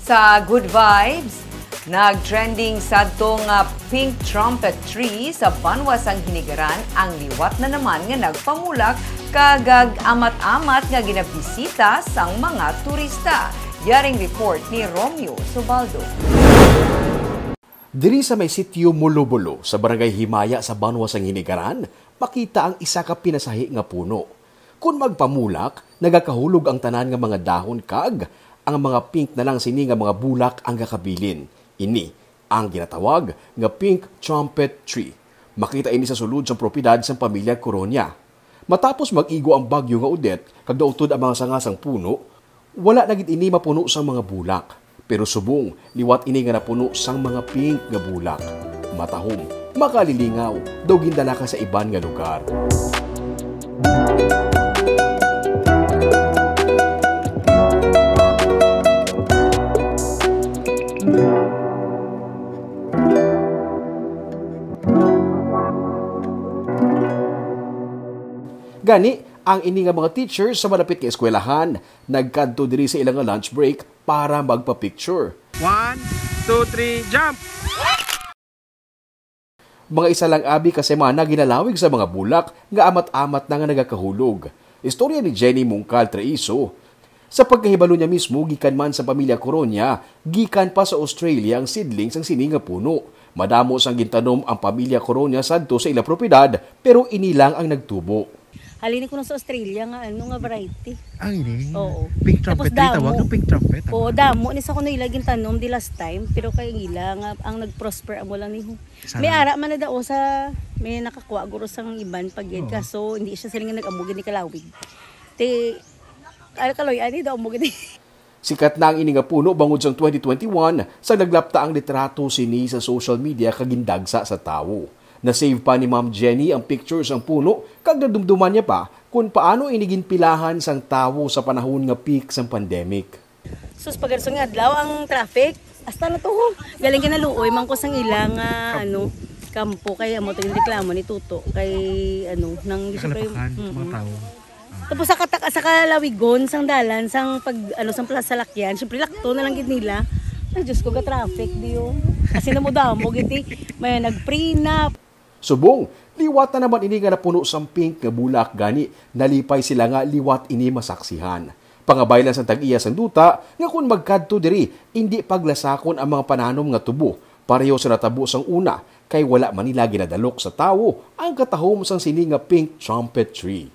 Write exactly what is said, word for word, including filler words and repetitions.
Sa Good Vibes, nag-trending sadto nga pink trumpet tree sa banwa sang Hinigaran ang liwat na naman nga nagpamulak kag ag-amat-amat nga ginabisita sang mga turista. Yaring report ni Romeo Subaldo. Diri sa may sitio Mulubolo sa Barangay Himaya sa banwa sang Hinigaran, makita ang isa ka pinasahi nga puno. Kon magpamulak, nagakahulog ang tanan nga mga dahon kag ang mga pink na lang sini nga mga bulak ang gakabilin. Ini ang ginatawag nga pink trumpet tree. Makita ini sa sulod sang propiedad sang pamilya Coronia. Matapos mag-igo ang bagyo nga Odette kag nautod ang mga sanga sang puno, wala na gid ini mapuno sang mga bulak. Pero subong, liwat ini nga napuno sang mga pink nga bulak. Matahom, makalilingaw, daw gindala ka sa iban nga lugar. Gani, ang ini nga mga teachers sa malapit nga eskwelahan nagkadto diri sa ila nga lunch break para magpa-picture. One, two, three, jump! Mga isa lang abi ka semana ginalawig sa mga bulak nga amat-amat na nga nagakahulog. Istorya ni Jenny Mungkal Traiso. Sa pagkahibalo niya mismo, gikan man sa pamilya Coronia, gikan pa sa Australia ang seedling sang sini nga puno. Madamo sang gintanom ang pamilya Coronia sadto sa ila propiedad, pero ini lang ang nagtubo. Halin ko na sa Australia nga ano nga variety. Ang ini? Oo. Pink Tapos trumpet, damo. Tawag ng pink trumpet, tama? Oo, damo ni sa kuno ila gintanom di last time, pero kay ila nga ang nag-prosper amo lang ni. Sana. May ara man na daw sa, may nakakuha guro sang iban pag yun, Oo. Kaso hindi siya sila nga nag-amo gid ni kalawig. Ti, ano kaloy, ani daw amo gid. Sikat na ang ini nga puno bangod sang twenty twenty-one sa naglapta ang litrato sini sa social media kag gindagsa sa tawo. Na-save pa ni Ma'am Jenny ang picture sang puno kag nadumduman niya pa kung paano ini ginpilahan sang tawo sa panahon nga peak sang pandemic. Sus, pagkadto nga adlaw ang traffic. Hasta na to, ho. Galing kinaluoy man ko sang ilang, ah, ano, kampo kay amo to yung reklamo ni Tuto kay ano nang Nakalapakan, mm-mm. Mga tao. Tapos sa katak sa kalawigon sang dalan sang pag ano sang pla- salakyan, syempre lakto na lang gid nila. Ay, Diyos ko, ka-traffic diyo. Kasi namudamo giti, may nagprina. Subong, liwat na naman ini nga napuno sang pink nga bulak gani nalipay sila nga liwat ini masaksihan. Pangabaylan sang tag-iya sang duta nga kon magkadto diri, indi paglasakon ang mga pananom nga tubo, pareho sa natabo sang una, kay wala man nila ginadalok sa tawo ang katahom sang sini nga pink trumpet tree.